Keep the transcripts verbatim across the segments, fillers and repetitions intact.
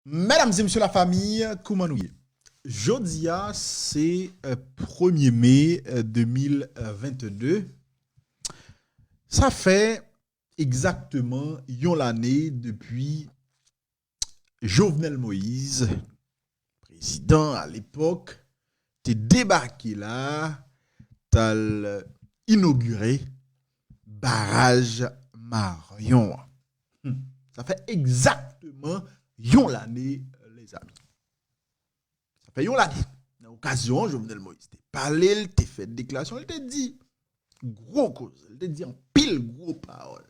Medam e mesye lafanmi, kouman nou ye? Jodi a, se, euh, premye me, euh, de mil vennde. Sa fè egzakteman yon lane depi Jovenel Moïse, prezidan alepòk, te debake la, t al inogire baraj Maryon an. Hmm. Sa fè egzakteman yon lane, lezanmi. Sa fè yon lane. Nan okazyon an, Jovenel Moïse te pale, l te fè deklarasyon, l te di gwo koze, l te di anpil gwo pawòl.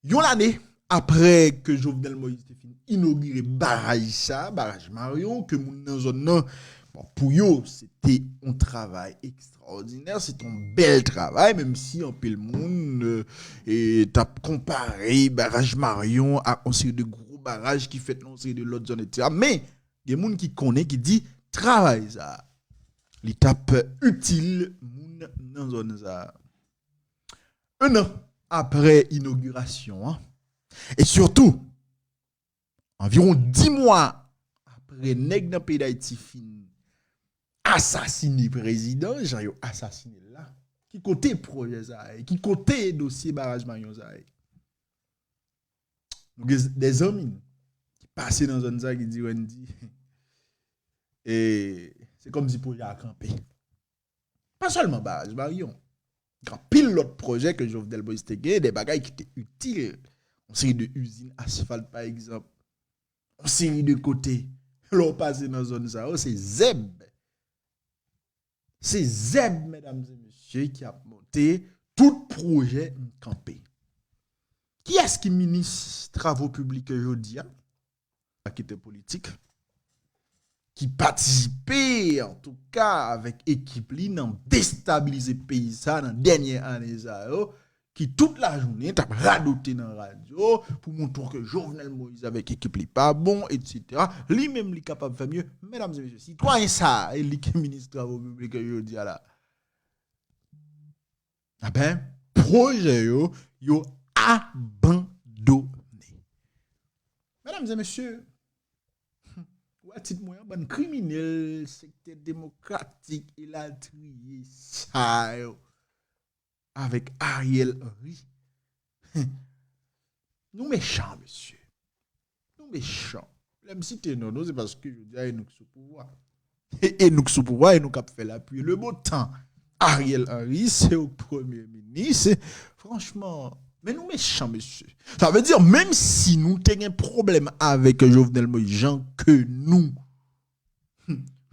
Yon lane apre ke Jovenel Moïse te fin inogire baraj sa, baraj Maryon, ke moun nan zòn nan, bon, pou yo, se te yon travay ekstraòdinè, se te yon bèl travay, menm si anpil moun, euh, e, t ap konpare baraj Maryon ak yon seri de gwo baraj ki fèt nan yon seri de lòt zòn, etsetera. Men, gen moun ki konnen, ki di travay sa, li t ap itil moun nan zòn sa. En an apre inogirasyon an, e sitou, anviwon dis mwa apre nèg nan peyi Dayiti fin asasine prezidan, jan yo asasine l la, ki kote pwojè sa a ye? Ki kote dosye baraj Maryon sa a ye? Nou gen de zanmi ki pase nan zòn sa ki di, Wendy, e, se kòmsi pwojè a kanpe. Pa sèlman baraj Maryon. Gen anpil lòt pwojè ke Jovenel Moïse te gen, de bagay ki te itil. Yon seri de izin asfalt, pa egzanp. Yon seri de kote. Lè w pase nan zòn sa yo, se zèb. Se zèb, medam e mesye, ki ap monte, tout pwojè kanpe. Kiyès ki minis travo piblik jodi a? Akitè politik ki patisipe, antouka, avèk ekip li nan destabilize peyi sa nan dènye ane sa yo, ki tout lajounen t ap radote nan radyo pou montre ke Jovenel Moïse avèk ekip li pa bon, etsetera. Li menm, li kapab fè mye. Medam e mesye, sitwayen sa a, e li ki minis travo piblik jodi a la. Enben, pwojè yo, yo abandone. Medam e mesye, ou wè tit mwen an, bann kriminèl, sektè demokratik, elatriye, sa yo, avèk Ariel Henry. Nou mechan, mesye. Nou mechan. Lè m site non nou, se paske jodi a, e nou k sou pouvwa. E, e nou k sou pouvwa, e nou k ap fè lapli le bo tan. Ariel Henry, se ou k premye minis. Franchman, men nou mechan, mesye. Sa vle di, menm si nou te gen pwoblèm avèk Jovenel Moïse, jan ke nou,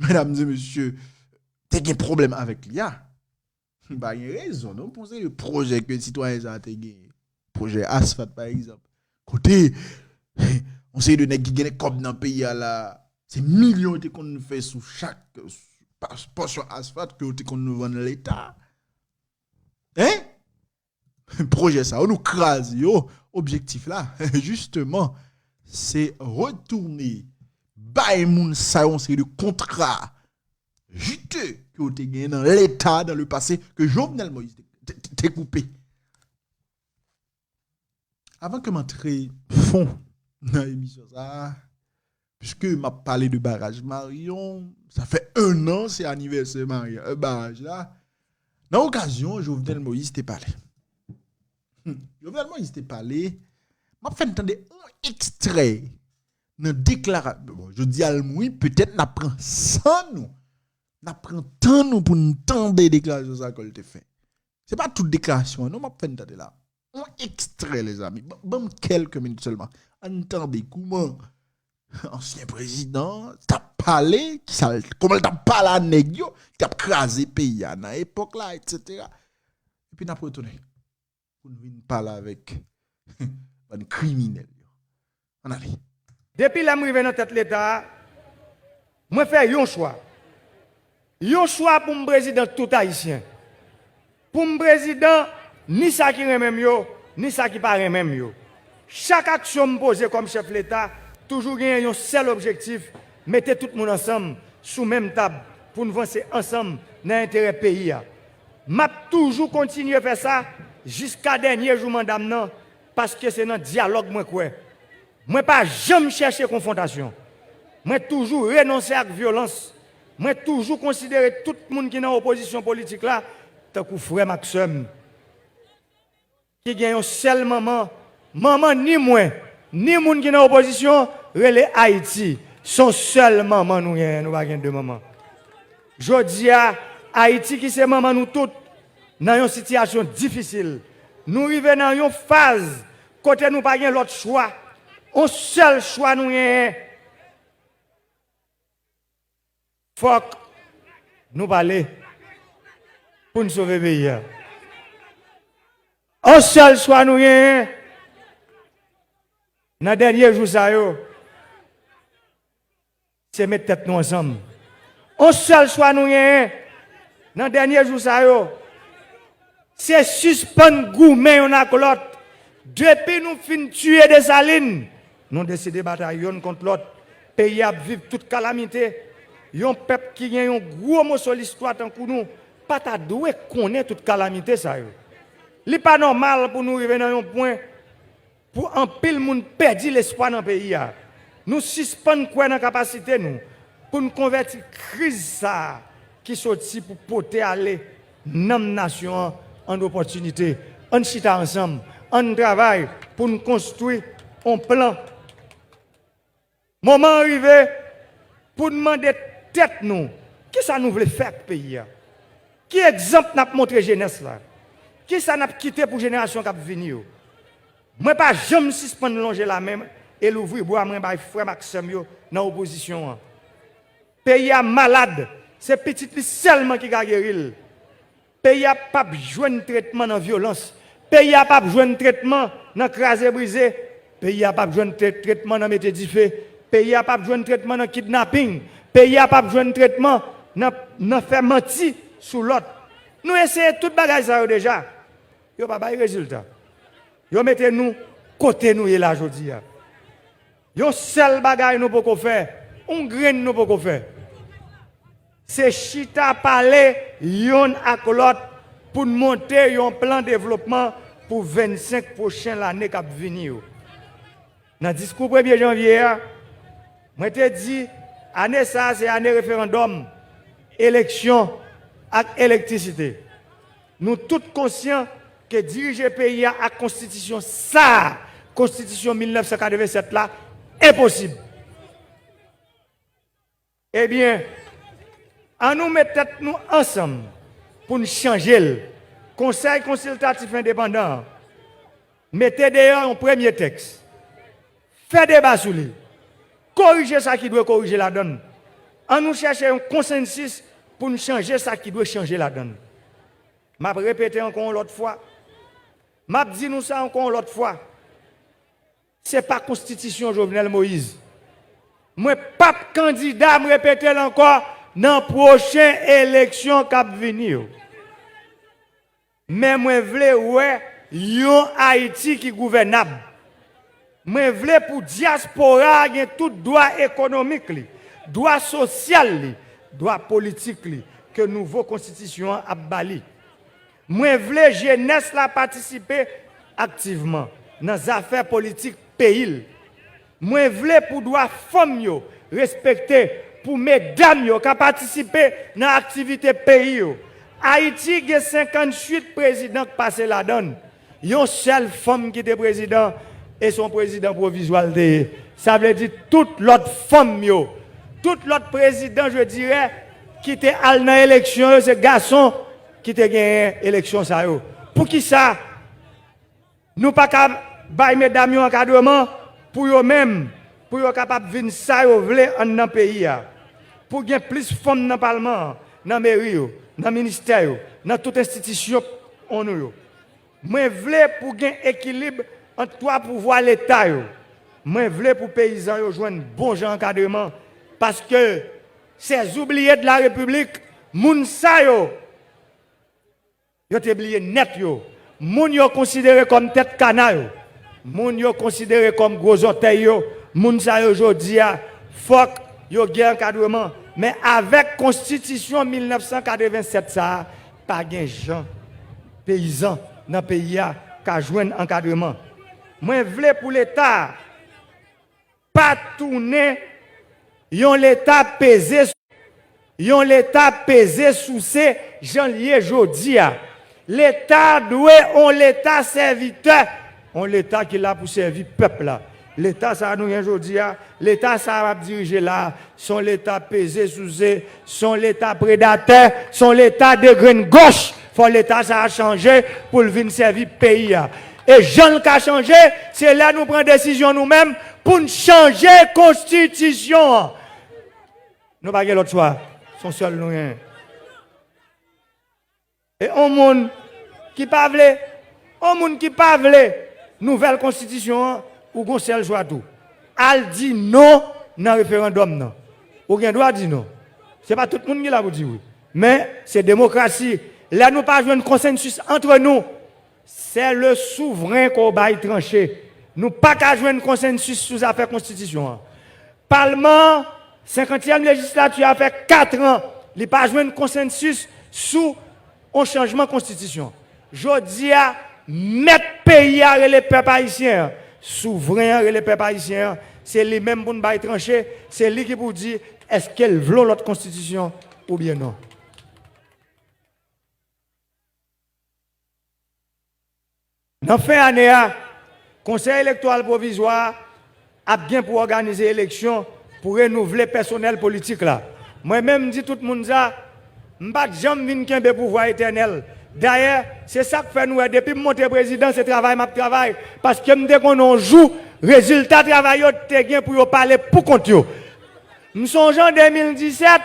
medam e mesye, te gen pwoblèm avèk li a, M pa gen rezon, non, pou yon seri de pwojè ke sitwayen sa a te genyen. Pwojè asfalt, pa egzanp. Kote, yon seri de nèg ki gen kòb nan peyi a la, se milyon yo te konn fè sou chak, sou pa-, pòsyon asfalt ke yo te konn vann Leta. Hein? Pwojè sa yo, nou kraze yo. Objektif la, jisteman, se retounen bay moun sa yo yon seri de kontra jite ke yo te genyen nan Leta, dans le passé, ke Jovenel Moïse te, te, te koupe. Avan ke m antre fon nan emisyon sa a, piske m ap pale de baraj Maryon, sa fè en an se anivèsè Maryon, euh, baraj la. Nan okazyon, Jovenel Moïse te pale. Hmm. Jovenel Moïse te pale, m ap fè n tande yon ekstrè nan deklara-, bon, jodi a l mouri, petèt n ap pran san nou, n ap pran tan nou pou n tande deklarasyon sa ke l te fè. Se pa tout deklarasyon an, non, m ap fè n tande la. Yon ekstrè, lezanmi. Ban, ban m kèlke minit sèlman. Ann tande kouman ansyen prezidan t ap pale, kisa l, kòman l t ap pale a nèg yo, ki t ap kraze peyi a nan epòk la, etsetera. Epi n ap retounen pou n vin pale avèk bann kriminèl yo. Ann ale. Depi lè m rive nan tèt Leta a, mwen fè yon chwa. Yon chwa pou m prezidan tout Ayisyen. Pou m prezidan ni sa ki renmen m yo, ni sa ki pa renmen m yo. Chak aksyon m poze kòm chèf Leta, toujou genyen yon sèl objektif, mete tout moun ansanm sou menm tab pou n vanse ansanm nan enterè peyi a. M ap toujou kontinye fè sa jiska dènye jou manda m nan, paske se nan dyalòg mwen kwè. Mwen pa janm chèche konfwontasyon. Mwen toujou renonse ak vyolans. Mwen toujou konsidere tout moun ki nan opozisyon politik la tankou frè m ak sè m, ki gen yon sèl manman. Manman ni mwen, ni moun ki nan opozisyon rele Ayiti. Se yon sèl manman nou genyen, nou pa gen de manman. Jodi a, Ayiti ki se manman nou tout, nan yon sitiyasyon difisil. Nou rive nan yon faz kote nou pa gen lòt chwa. Yon sèl chwa nou genyen. Fòk nou pale pou n sove peyi a. Yon sèl chwa nou genyen nan dènye jou sa yo, se met tèt nou ansanm. Yon sèl chwa nou genyen nan dènye jou sa yo, se sispann goumen youn ak lòt. Depi nou fin tiye Desalin, nou deside batay yonn kont lòt. Peyi a ap viv tout kalamite. Yon pèp ki gen yon gwo moso listwa tankou nou pa ta dwe konnen tout kalamite sa yo. Li pa nòmal pou nou rive nan yon pwen pou anpil moun pèdi lespwa nan peyi a. Nou sispann kwè nan kapasite nou pou n konvèti kriz sa a ki soti pou pote ale nanm nasyon an an opòtinite. Ann chita ansanm, ann travay pou n konstwi yon plan. Moman an rive pou n mande tèt nou, kisa nou vle fè ak peyi a? Ki egzanp n ap montre jenès la? Kisa n ap kite pou jenerasyon k ap vini yo? Mwen pa janm sispann lonje lamen e louvri bra mwen bay frè m ak sè m yo nan opozisyon an. Peyi a malad, se pitit li sèlman ki ka geri l. Peyi a p ap jwenn tretman nan vyolans. Peyi a p ap jwenn tretman nan kraze brize. Peyi a p ap jwenn tre- tretman nan mete dife. Peyi a p ap jwenn tretman nan kidnaping. Peyi a p ap jwenn tretman nan, nan fè manti sou lòt. Nou eseye tout bagay sa yo deja. Yo pa bay rezilta. Yo mete nou kote nou ye la jodi a. Yon sèl bagay nou poko fè, yon grenn nou poko fè, se chita pale yonn ak lòt pou n monte yon plan devlopman pou vennsenk pwochen lane k ap vini yo. Nan diskou premye janvye a, mwen te di ane sa a se ane referandòm, eleksyon ak elektrisite. Nou tout konsyan ke dirije peyi a ak konstitisyon sa a, konstitisyon mil nèf san katreven sèt la, enposib. Ebyen, ann nou met tèt nou ansanm pou n chanje l. Konsèy Konsiltatif Endepandan an mete deyò yon premye tèks. Fè deba sou li. Korije sa ki dwe korije ladan l. Ann nou chèche yon konsansis pou n chanje sa ki dwe chanje ladan l. M ap repete ankò yon lòt fwa. M ap di nou sa ankò yon lòt fwa. Se pa konstitisyon Jovenel Moïse. Mwen p ap kandida, m repete l ankò, nan pwochen eleksyon k ap vini yo. Men mwen vle wè yon Ayiti ki gouvènab. Mwen vle pou dyaspora a gen tout dwa ekonomik li, dwa sosyal li, dwa politik li ke nouvo konstitisyon an ap ba li. Mwen vle jenès la patisipe aktivman nan zafè politik peyi l. Mwen vle pou dwa fanm yo respekte, pou medam yo ka patisipe nan aktivite peyi yo. Ayiti gen senkantuit prezidan k pase ladan l. Yon sèl fanm ki te prezidan, e se yon prezidan pwovizwa l te ye. Sa vle di tout lòt fanm yo, tout lòt prezidan, je dirais, ki te al nan eleksyon yo, se gason ki te genyen eleksyon sa yo. Poukisa nou pa ka bay medam yo ankadreman pou yo menm, pou yo kapab vin sa yo vle anndan peyi a? Pou gen plis fanm nan palman an, nan meri yo, nan ministè yo, nan tout enstitisyon nou yo. Mwen vle pou gen ekilib ant twa pouvwa Leta yo. Mwen vle pou peyizan yo jwenn bon jan ankadreman, paske ces oubliés de la République, moun sa yo, yo te bliye nèt yo. Moun yo konsidere kòm tèt kana yo. Moun yo konsidere kòm gwo zòtèy yo. Moun sa yo jodi a, fòk yo gen ankadreman. Men avèk konstitisyon mil nèf san katreven sèt sa a, pa gen jan peyizan nan peyi a ka jwenn ankadreman. Mwen vle pou Leta a pa tounen yon Leta peze, yon Leta peze souse jan l ye jodi a. Leta dwe yon Leta sèvitè, yon Leta ki la pou sèvi pèp la. Leta sa a nou gen jodi a, Leta sa a m ap dirije la a, se yon Leta peze souse, se yon Leta predatè, se yon Leta degrenngòch. Fò Leta sa a chanje pou l vin sèvi peyi a. E jan l ka chanje, se lè nou pran desizyon nou menm pou n chanje konstitisyon an. Nou pa gen lòt chwa. Se yon sèl nou genyen. E yon moun ki pa vle, yon moun ki pa vle nouvèl konstitisyon an, ou gon sèl chwa tou. Al di non nan referandòm nan. Ou gen dwa di non. Se pa tout moun ki la pou di wi. Men, se demokrasi. Lè nou pa jwenn konsensis antre nou, c'est le souverain ke w bay tranche. Nou pa ka jwenn konsensis sou zafè konstitisyon an. Palman an, senkantyèm lejislati a fè kat an, li pa jwenn konsensis sou yon chanjman konstitisyon. Jodi a, mèt peyi a rele pèp ayisyen an, souvren an rele pèp ayisyen an, se li menm pou n bay tranche, se li ki pou di èske l vle yon lòt konstitisyon oubyen non. Nan fen ane a, Konsèy Elektoral Pwovizwa a ap gen pou òganize eleksyon pou renouvle pèsonèl politik la. Mwen menm, m di tout moun sa, m pa t janm vin kenbe pouvwa etènèl. Dayè, se sa k fè nou wè depi m monte prezidan, se travay m ap travay, paske m te konnen yon jou, rezilta travay yo te gen pou yo pale pou kont yo. M sonje an de mil disèt,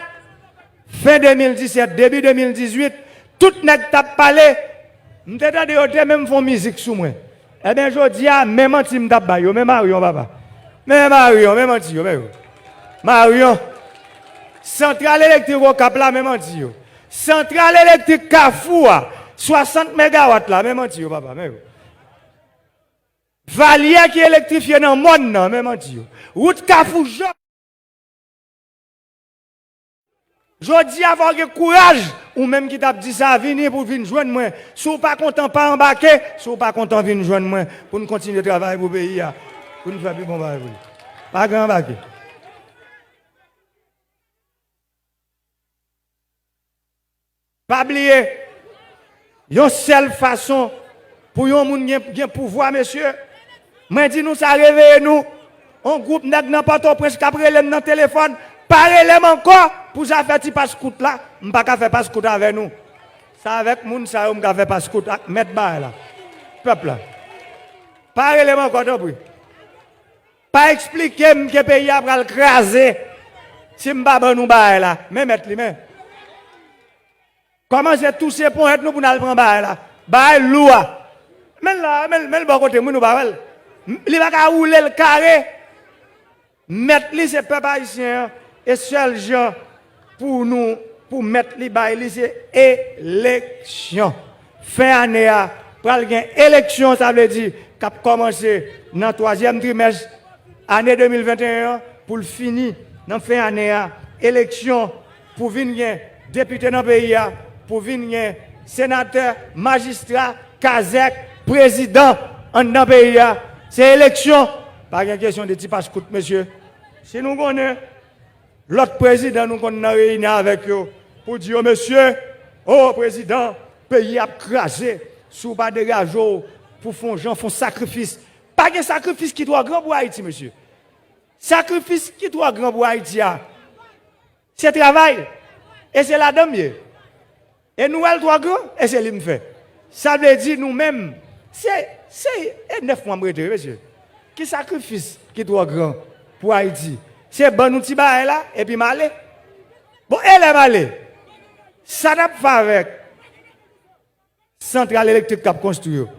fen de mil disèt, debi de mil dizuit, tout nèg t ap pale, m te tande yo te menm fè yon mizik sou mwen. Ebyen, jodi a, men manti m t ap bay yo, men Maryon, papa. Men Maryon, men manti yo, men yo. Maryon. Santral elektrik Okap la, men manti yo. Santral elektrik Kafou a, swasant megawat la, men manti yo, papa, men yo. Valyè ki elektrifye nan mòn nan, men manti yo. Wout Kafou Jòb. Jodi a, fò w gen kouraj, ou menm ki t ap di sa, vini pou w vin jwenn mwen. Si w pa kontan, pa anbake. Si w pa kontan, vin jwenn mwen pou n kontinye travay pou peyi a, pou n fè pi bon bagay pou li. Pa gen anbake. Pa bliye, yon sèl fason pou yon moun gen, gen pouvwa, mesye. Mwen di nou sa, reveye nou. On gwoup nèg nan Pòtoprens k ap rele m nan telefòn, pa rele m ankò pou zafè ti pas kout la. M pa ka fè pas kout avè nou. Se avèk moun sa yo m ka fè pas kout ak mèt bagay la. Pèp la. Pa rele m ankò, tanpri. Pa eksplike m ke peyi a pral kraze si m pa ban nou bagay la. Men mèt li, men. Kòmanse touse ponyèt nou pou n al pran bagay la. Bagay lou a. Men l la, men l, men l bò kote m, wi, nou pa wè l. M, li pa ka woule l kare. Mèt li se pèp ayisyen an. E sèl jan pou nou, pou mèt li bay li, se eleksyon. Fen ane a, pral gen eleksyon, sa vle di k ap kòmanse nan twazyèm trimès ane de mil venteyen an, pou l fini nan fen ane a. Eleksyon pou vin gen depite nan peyi a, pou vin gen senatè, majistra, kazèk, prezidan anndan peyi a. Se eleksyon. Pa gen kesyon de ti pas kout, mesye. Si nou konnen lòt prezidan nou konn nan reyini avèk yo pou di yo, mesye, o, prezidan, peyi ap kraze, si w pa degaje w pou fè yon jan, fè yon sakrifis. Pa gen sakrifis ki twò gran pou Ayiti, mesye. Sakrifis ki twò gran pou Ayiti a, se travay. E se ladan m ye. E nou wè l twò gran, e se li m fè. Sa vle di nou menm, se, se, e nèf mwa m rete, wi, mesye. Ki sakrifis ki twò gran pou Ayiti? Se ban nou ti bagay la, epi m ale. Bon, e lè m ale? Sa n ap fè avèk santral elektrik k ap konstwi yo?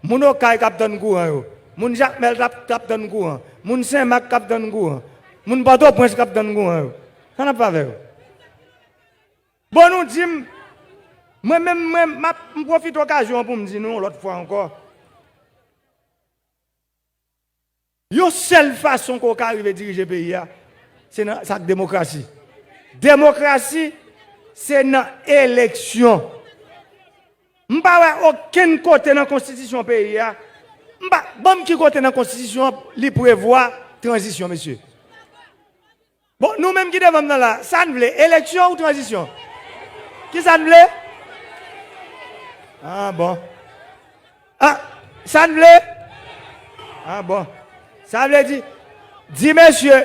Moun Okay k ap tann kouran yo? Moun Jakmèl k ap, k ap tann kouran? Moun Senmak k ap tann kouran? Moun Pòtoprens k ap tann kouran yo? Sa n ap fè avè yo? Bon, nou di m, mwen menm, mwen, m ap, m pwofite okazyon an pou m di nou yon lòt fwa ankò, yon sèl fason ke w ka rive dirije peyi a, se nan, se ak demokrasi. Demokrasi, se nan eleksyon. M pa wè okenn kote nan konstitisyon peyi a, m pa, ban m ki kote nan konstitisyon an li prevwa Tranzisyon, mesye. Bon, nou menm ki devan m nan la, sa n vle, eleksyon ou tranzisyon? Ki sa n vle? Ah, bon. Ah, sa n vle? Ah, bon. Sa vle di, di mesye,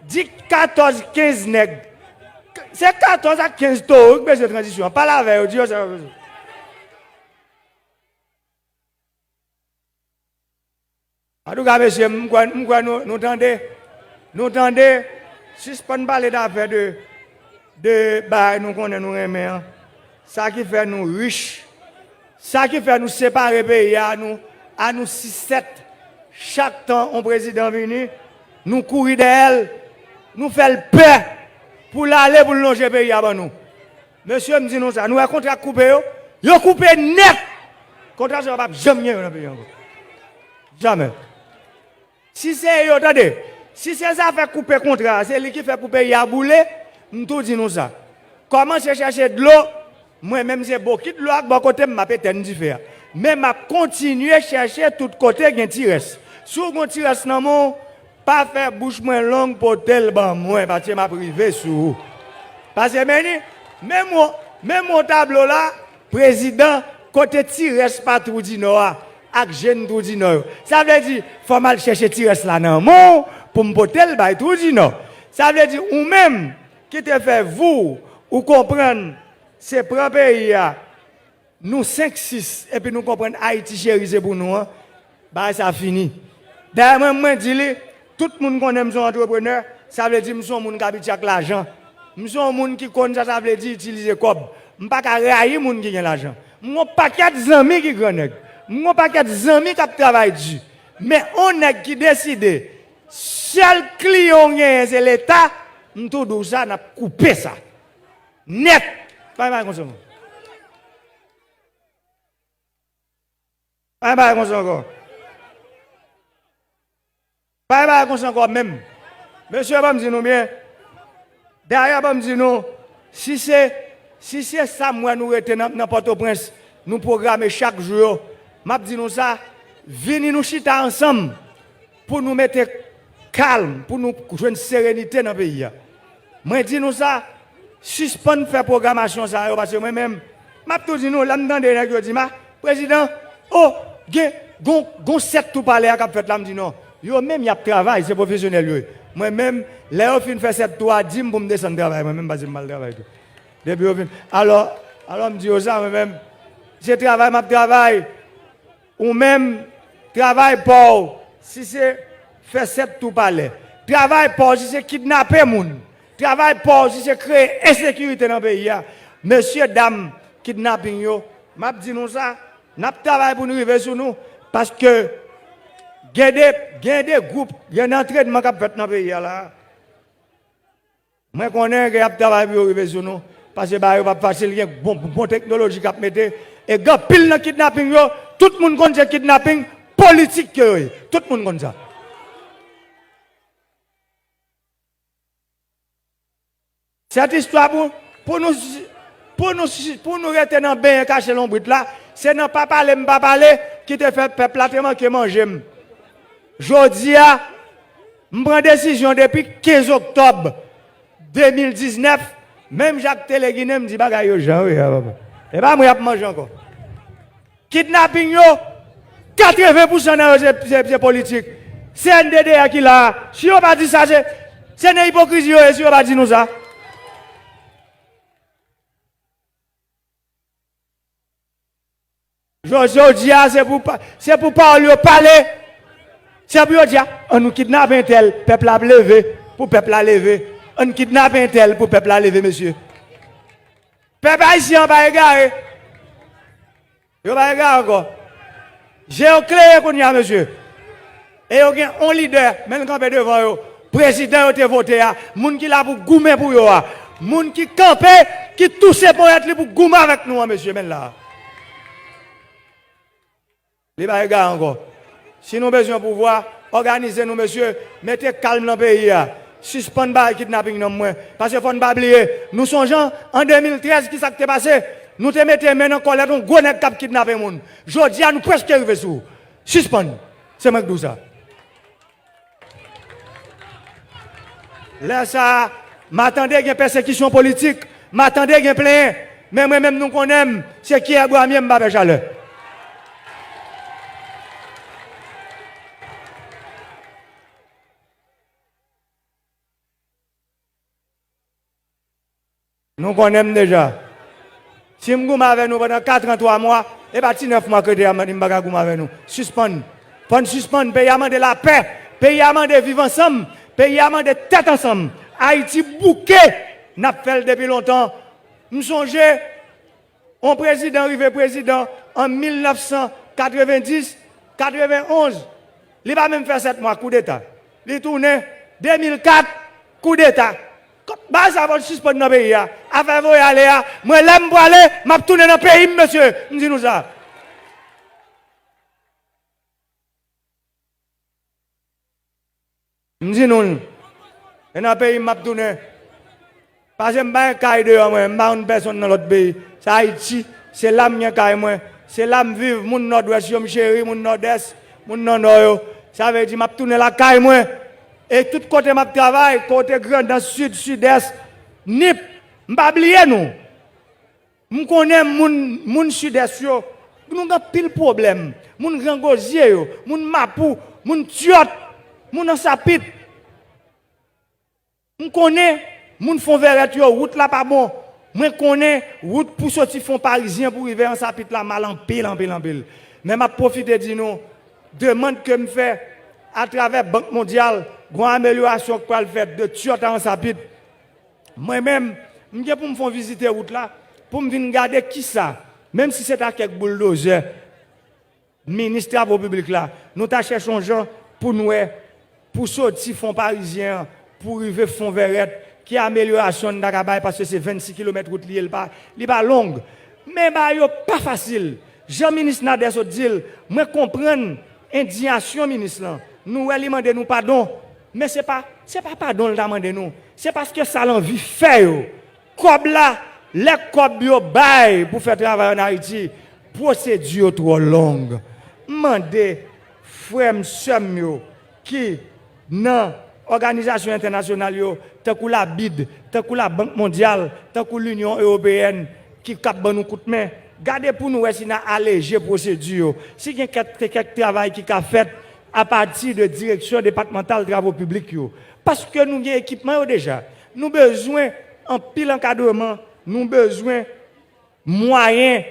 di katòz, kenz nèg. Se katòz ak kenz towo wi k bezwen tranzisyon an. Pale avè yo, di yo sa yo bezwen. Antouka, mesye, m kwè, m kwè nou, nou tande. Nou tande. Sispann pale dafè de, de bagay nou konnen nou renmen an. Sa ki fè nou rich. Sa ki fè nou separe peyi a, nou, a nou sis sèt. Chak tan yon prezidan vini, nou kouri dèyè l. Nou fè l pè pou l ale, pou l lonje peyi a ban nou. Mesye, m di nou sa, nou wè kontra k koupe yo? Yo koupe nèt! Kontra sa yo p ap janm gen yo nan peyi ankò. Jamè. Si se yo, tande, si se zafè koupe kontra a, se li ki fè pou peyi a boule, m tou di nou sa. Kòmanse chèche dlo, mwen menm se bokit dlo ak bò kote m, m ap etèn dife a. Men m ap kontinye chèche tout kote gen ti rès. Si w gen ti rès nan men w, pa fè bouch mwen long, pote l ban mwen, paske m ap rive sou ou. Paske, men ni, menm yon, menm yon tablo la, prezidan, kote ti rès pa Twou di Nò a, ak jèn Twou di Nò yo. Sa vle di, fò m al chèche ti rès la nan men w, pou m pote l bay Twou di Nò. Sa vle di, ou menm, ki te fè vou, ou konprann, se pran peyi a, nou senk, sis, epi nou konprann Ayiti cheri se pou nou an, bagay sa fini. Dayè, mwen, mwen di li, tout moun konnen m se yon antreprenè, sa vle di m se yon moun k abitye ak lajan. M se yon moun ki konn sa sa vle di itilize kòb. M pa ka rayi moun ki gen lajan. M gon pakèt zanmi ki gran nèg. M gon pakèt zanmi k ap travay di. Men on nèg ki deside, sèl kliyan w genyen se Leta, m tou di w sa, n ap koupe sa. Nèt! Pa gen bagay konsa non. Pa gen bagay konsa ankò. Pa gen bagay konsa ankò menm. Mesye, ban m di nou byen. Dayè, ban m di nou, si se, si se sa m wè nou rete nan, nan Pòtoprens, nou pwograme chak jou yo, m ap di nou sa, vini nou chita ansanm pou nou mete kalm, pou nou jwenn serenite nan peyi a. Mwen di nou sa, sispann fè pwogramasyon sa yo, paske mwen menm, m ap tou di nou, lè m tande nèg yo di m, a, prezidan, o, gen, gon, gon sèt tou palè a k ap fèt la, m di non. Yo menm, y ap travay, se pwofesyonèl yo ye. Mwen menm, lè yo fin fè sèt tou a, di m pou m desann travay, mwen menm, paske m pral travay tou. Depi yo fin, alò, alò m di yo sa, mwen menm, se travay m ap travay. Ou menm, travay pa w, si se fè sèt tou palè. Travay pa w, si se kidnape moun. Travay pa w, si se kreye ensekirite nan peyi a. Mesye, dam, kidnaping yo, m ap di nou sa, n ap travay pou n rive sou nou, paske gen de, gen de gwoup, gen de antrenman k ap fèt nan peyi a la. Mwen konnen ke y ap travay pou yo rive sou nou, paske bagay yo p ap fasil, gen bon, bon teknoloji k ap mete, e gen anpil nan kidnaping yo, tout moun konn se kidnaping politik ke yo ye. Tout moun konn sa. Sèt istwa pou, pou nou, pou nou, pou nou rete nan benyen kache lonbrit la, se nan pa pale m pa pale ki te fè pèp la te manke manje m. Jodi a, m pran desizyon depi kenz oktòb de mil diznèf, menm Jacques Téléguiné, m di bagay yo jan yo ye a, papa. E pa mwen y ap manje ankò. Kidnaping yo, katreven pousan nan yo se, se, se politik. Se N D D A ki la a. Si yo pa di sa, se, se nan ipokrizi yo ye, si yo pa di nou sa. Jodi, jodi a, se pou pa-, se pou pawòl yo pale. Se pou yo di, a, ann nou kidnape entèl, pèp la ap leve, pou pèp la leve. Ann kidnape entèl pou pèp la leve, mesye. Pèp ayisyen an pa egare. Yo pa egare ankò. Je yo klere kounye a, mesye. E yo gen on lidè, men l kanpe devan yo. Prezidan yo te vote a, moun ki la pou goumen pou yo a, moun ki kanpe, ki touse ponyèt li pou goumen avèk nou an, mesye, men l la. Li pa egare ankò. Si nou bezwen pouvwa, òganize nou, mesye, mete kalm nan peyi a. Sispann bay kidnaping nan mwen. Paske fò n pa bliye, nou sonje an de mil trèz, kisa k te pase? Nou te mete men nan kòlèt yon gwo nèg k ap kidnape moun. Jodi a, nou prèske rive sou ou. Sispann. Se mwen k di w sa. Lè sa a, m a tande gen pèsekisyon politik, m a tande gen plenyen, men mwen menm nou konnen m, se kyè bwa m ye, m pa pè chalè. Nou konnen m deja. Si m goumen avè nou pandan kat an twa mwa, e pa ti nèf mwa k rete a m di m pa ka goumen avè nou. Sispann. Fò n sispann. Peyi a mande lapè. Peyi a mande viv ansanm. Peyi a mande tèt ansanm. Ayiti bouke. N ap fè l depi lontan. M sonje, yon prezidan rive prezidan an mil nèf san katrevenndis, katrevennonz. Li pa menm fè sèt mwa, koudeta. Li tounen, de mil kat, koudeta. Bagay sa fò l sispann nan peyi a. Afè voye ale a, mwen lè m prale, m ap tounen nan peyi m, mesye. M di nou sa. M di nou l. E nan peyi m m ap tounen. Paske m pa gen kay deyò mwen, m pa konn pèsonn nan lòt peyi. Se Ayiti, se la m gen kay mwen. Se la m viv, moun Nòdwès yo m cheri, moun Nòdès, moun nan Nò yo. Sa vle di m ap tounen lakay mwen. E tout kote m ap travay, kote Grandans, Sid, Sidès, Nip, m pa bliye nou. M konnen moun, moun Sidès yo, nou gen anpil pwoblèm. Moun Grangozye yo, moun Mapou, moun Tyòt, moun Ansapit. M konnen moun Fon Vèrèt yo, wout la pa bon. Mwen konnen wout pou soti Fon Parizyen pou rive Ansapit la mal anpil, anpil, anpil. Men m ap pwofite di nou, demann ke m fè atravè Bank Mondyal, gon amelyorasyon k pral fèt de Tyòt a Ansapit. Mwen menm, m gen pou m fè yon vizite wout la, pou m vin gade kisa, menm si se ta kèk bouldozè, minis travo piblik la, nou ta chèche yon jan pou n wè, pou soti Fon Parizyen an, pou rive Fon Vèrèt, ki amelyorasyon n ta ka bay, paske se vennsis kilomèt wout li ye, li pa, li pa long. Men bagay yo pa fasil. Jan minis Nader sot di l, mwen konprann endiyasyon minis lan. Nou wè li mande nou padon. Men se pa, se pa padon l ta mande nou. Se paske sa l anvi fè yo. Kòb la, lè kòb yo bay pou fè travay ann Ayiti, pwosedi yo twò long. M mande frè m, sè m yo ki nan òganizasyon entènasyonal yo, tankou la bid, tankou Labank Mondyal, tankou Linyon Ewopeyèn, ki k ap ban nou kout men, gade pou nou wè si n a aleje pwosedi yo, si gen kèk, kèk travay ki ka fèt apati de direksyon depatmantal travo piblik yo. Paske nou gen ekipman yo deja. Nou bezwen anpil ankadreman, nou bezwen mwayen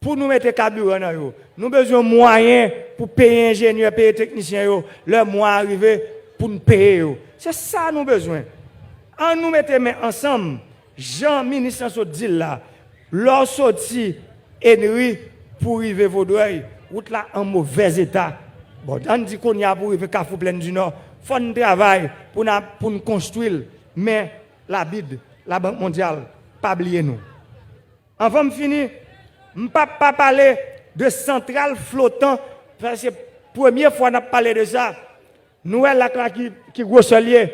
pou nou mete kabiran nan yo. Nou bezwen mwayen pou peye enjenyè, peye teknisyen yo, lè mwa a rive pou n peye yo. Se sa nou bezwen. Ann nou mete men ansanm, jan minis lan sot di l la, lè w soti Enri pou w rive Vodrèy, wout la an movèz eta. Bon, ann di kounye a pou w rive Kafou Plèn di Nò, fò n travay pou n a, pou n konstwi l, men Labid, Labank Mondyal, pa bliye nou. Anvan m fini, m p ap pa pale de santral flotan, sa se premye fwa n ap pale de sa. Nou wè lak la ki, ki gwosè l ye.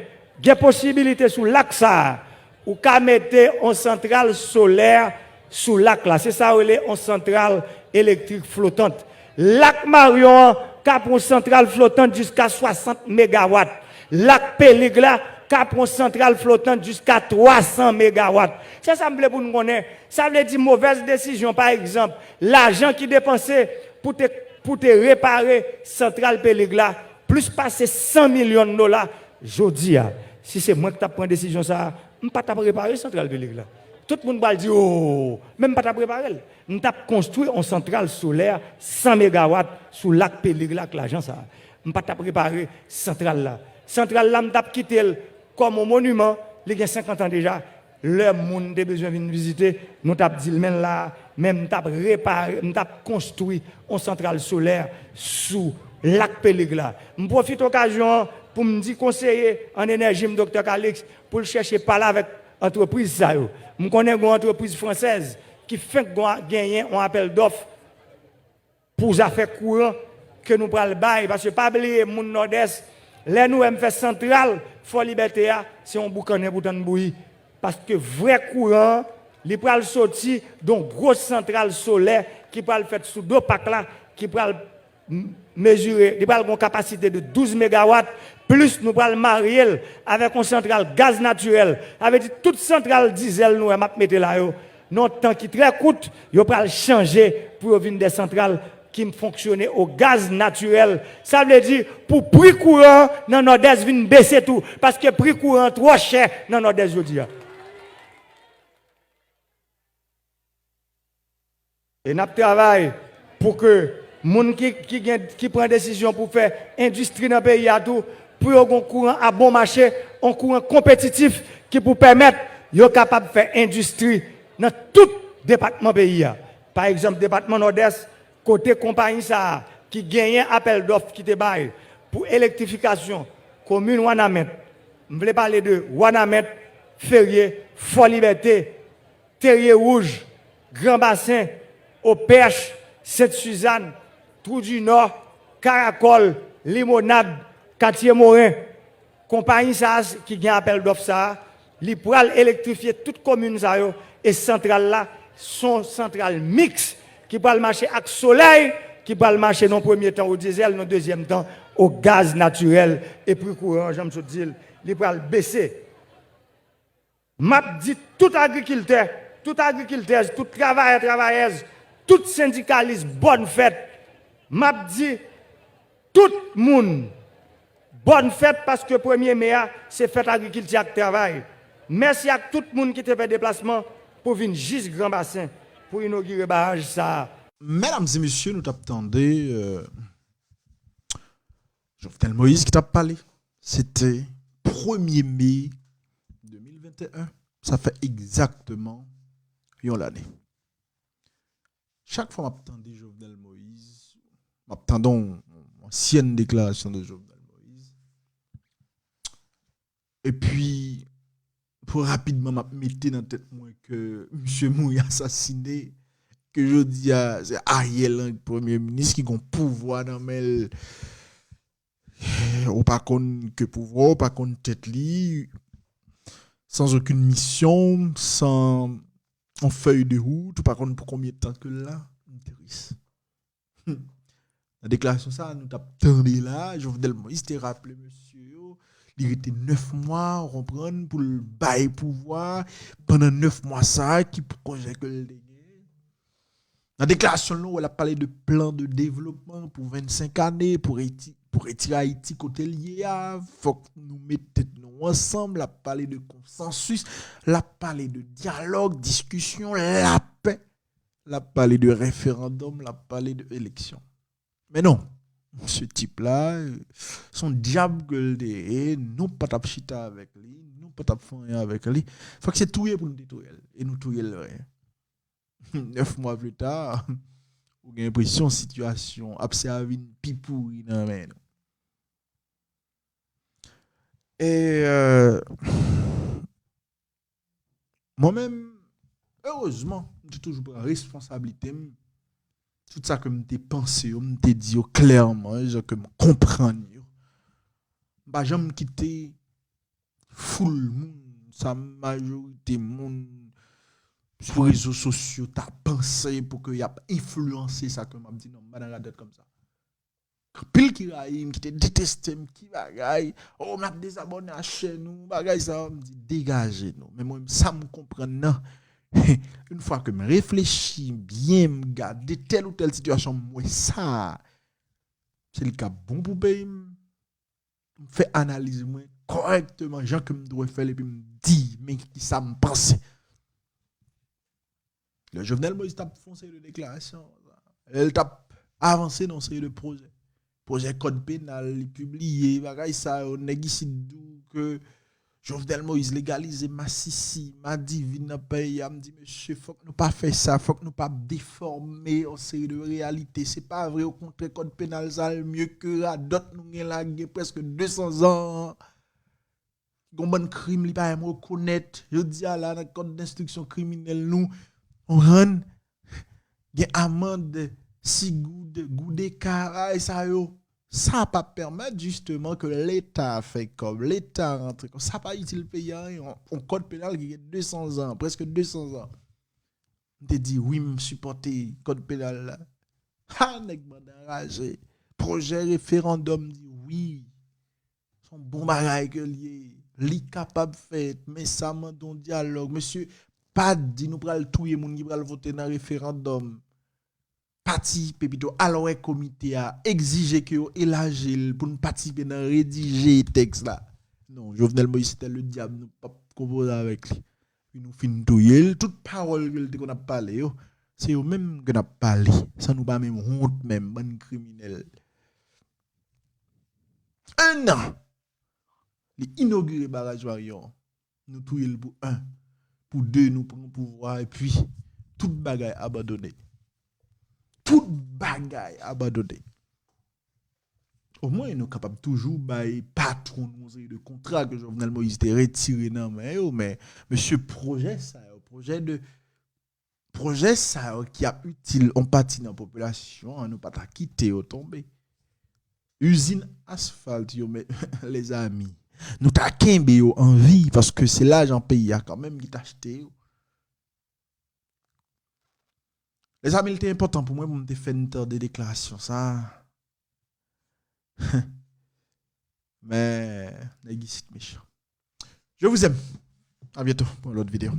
Gen posibilite sou lak sa a, ou ka mete yon santral solè sou lak la. Se sa yo rele yon santral elektrik flotant. Lak Maryon an ka pran yon santral flotant jiska swasant megawat. Lak Pelig la ka pran yon santral flotant jiska twa san megawat. Se sa m vle pou nou konnen. Sa vle di movèz desizyon, pa egzanp, lajan ki depanse pou te, pou te repare santral Pelig la, plis pase san milyon dola. Jodi a, si se mwen ki t ap pran desizyon sa a, m pa t ap repare santral Pelig la. Tout moun pral di, o, men m pa t ap repare l. M t ap konstwi yon santral solè san megawat sou lak Pelig la ak lajan sa a. M pa t ap repare santral la. Santral la, m t ap kite l kòm yon moniman, li gen senkant an deja. Lè moun te bezwen vin vizite, nou t ap di l, men l la a, men m t ap repare, m t ap konstwi yon santral solè sou lak Pelig la. M pwofite okazyon an pou m di konseye an enèji m, Doktè Calixte, pou l chèche pale avèk antrepriz sa yo. M konnen gen yon antrepriz fransèz ki fenk gon-, genyen yon apèl dòf pou zafè kouran ke nou pral bay, paske pa bliye moun Nòdès, lè nou wè m fè santral Fò Libète a, se yon boukannen pou tann bouyi. Paske vrè kouran an, li pral soti de yon gwo santral solè ki pral fèt sou do pak la, ki pral m-, mezire, li pral gen yon kapasite de douz megawat, Plis nou pral marye l avèk yon santral gaz natirèl. Sa vle di tout santral dizèl nou wè m ap mete la yo, nan yon tan ki trè kout, yo pral chanje pou yo vin de santral ki fonksyone o gaz natirèl. Sa vle di pou pri kouran nan Nòdès vin bese tou, paske pri kouran twò chè nan Nòdès jodi a. E n ap travay pou ke moun ki, ki, gen, ki pran desizyon pou fè endistri nan peyi a tou, pou yo gen kouran a bon mache, yon kouran konpetitif ki pou pèmèt yo kapab fè endistri nan tout depatman peyi a. Pa egzanp, depatman Nòdès, kote konpayi sa a ki genyen apèl dòf ki te bay pou elektrifikasyon komin Wanament, m vle pale de Wanament, Ferye, Fò Libète, Terye Wouj, Gran Basen, Opèch, Sent Sizàn, Twou di Nò, Karakòl, Limonad, Katye Moren. Konpayi sa a ki gen apèl dòf sa a, li pral elektrifye tout komin sa yo e santral la se yon santral miks ki pral mache ak solèy, ki pral mache nan premye tan o dizèl, nan dezyèm tan o gaz natirèl e pri kouran, jan m sot di l, li pral bese. M ap di tout agrikiltè, tout agrikiltèz, tout travayè, travayèz, tout sendikalis, bòn fèt. M ap di tout moun, bòn fèt, paske premye me a, se fèt agrikilti ak travay. Mèsi ak tout moun ki te fè deplasman pou vin jis Gran Basen pou inogire baraj sa a. Medam e mesye, nou t ap tande, euh, Jovenel Moïse ki t ap pale. Se te premye me de mil venteyen. Sa fè egzakteman yon lane. Chak fwa m ap tande Jovenel Moïse, m ap tande yon, yon ansyèn deklarasyon de Jovenel Moïse. Epi, pou rapidman, m ap mete nan tèt mwen ke misye mouri asasine, ke jodi a, se Ariel Henry k premye minis ki gon pouvwa nan men l. Ou pa konn ke pouvwa, ou pa konn tèt li, sans aucune mission, sans yon fèy de wout, ou pa konn pou konbyen tan ke l la. M tris. Nan deklarasyon sa a, nou t ap tande la, Jovenel Moïse te raple mesye yo, li rete nèf mwa, ou konprann, pou l bay pouvwa, pandan nèf mwa sa a, ki pwojè ke l te gen. Nan deklarasyon l, nou wè l ap pale de plan de devlopman pou vennsenk ane, pou reti-, pou retire Ayiti kote l ye a, fòk nou met tèt nou ansanm, l ap pale de konsansis, l ap pale de dyalòg, diskisyon, lapè. L ap pale de referandòm, l ap pale de eleksyon. Men non, se tip la, se yon dyab ke l te ye, nou pa t ap chita avèk li, nou pa t ap fè anyen avèk li. Fòk se touye pou nou te touye l, e nou touye l vre. Nèf mwa pli ta, ou gen enpresyon sitiyasyon ap se a vin pi pouri nan men nou. E, euh, Mwen menm, erezman, m te toujou pran responsablite m. Tout sa ke m te panse yo, m te di yo klèman, jan ke m konprann yo. M pa janm kite foul moun, sa majorite moun sou rezo sosyo ta panse pou ke y ap enfliyanse sa ke m ap di. Non, m pa nan radòt kòm sa. Anpil ki rayi m, ki te deteste m, ki bagay, oh, m ap dezabòne a chèn ou, bagay sa yo, m di, degaje nou. Men mwen, sa m konprann nan, yon fwa ke m reflechi byen, m gade tèl ou tèl sitiyasyon, m wè sa, se li k ap bon pou peyi m, m fè analiz mwen kòrèkteman, jan ke m dwe fè l, epi m di, men ki sa m panse. Lè Jovenel Moïse t ap fè yon seri de deklarasyon, lè l t ap avanse nan yon seri de pwojè. Pwojè kòd penal, li pibliye, bagay sa yo, nèg isit di w ke Jovenel Moïse legalize masisi, madivin nan peyi a. M di, mesye, fòk nou pa fè sa, fòk nou pa defòme yon seri de reyalite. Se pa vre, okontrè, kòd penal sa l mye ke radòt nou gen la, gen prèske desan zan an. Gon bann krim li pa menm rekonèt. Jodi a la, nan kòd denstriksyon kriminèl nou, ou konprann, gen amann, sis goud, goud e kara, e sa yo. Sa p ap pèmèt jisteman ke Leta fè kòb, Leta rantre kòb. Sa pa itil peyi a anyen. Yon, yon kòd penal ki gen desan zan, prèske desan zan. M te di wi, m sipòte kòd penal la. Ha, nèg banda anraje. Pwojè referandòm, m di wi. Se yon bon bagay ke l ye. Li kapab fèt, men sa mande yon dyalòg. Mesye, pa di nou pral touye moun ki pral vote nan referandòm. Patisipe pito, al wè komite a, egzije ke yo elaji l pou n patisipe nan redije tèks la. Non, Jovenel Moïse, se tèl le dyab, nou p ap konpoze avèk li. Epi nou fin touye l, tout pawòl ke l te konn ap pale yo, se yo menm ke n ap pale, san nou pa menm wont menm, bann kriminèl. En an, li inogire baraj Marion. Nou touye l pou en. Pou de, nou pran pouvwa, epi tout bagay abandone. Tout bagay abandone. Omwen, nou kapab toujou bay patwon nou yon seri de kontra ke Jovenel Moïse te retire nan men yo, men, mesye, pwojè sa yo, pwojè de, pwojè sa yo ki ap itil yon pati nan popilasyon an, nou pa ta kite yo tonbe. Izin asfalt yo, men, lezami, nou ta kenbe yo an vi, paske se lajan peyi a kanmenm ki t achte yo. Lezami, li te enpòtan pou mwen pou m te fè n tande deklarasyon sa a. Men, nèg isit mechan. Je vous aime. À bientôt pour une autre vidéo.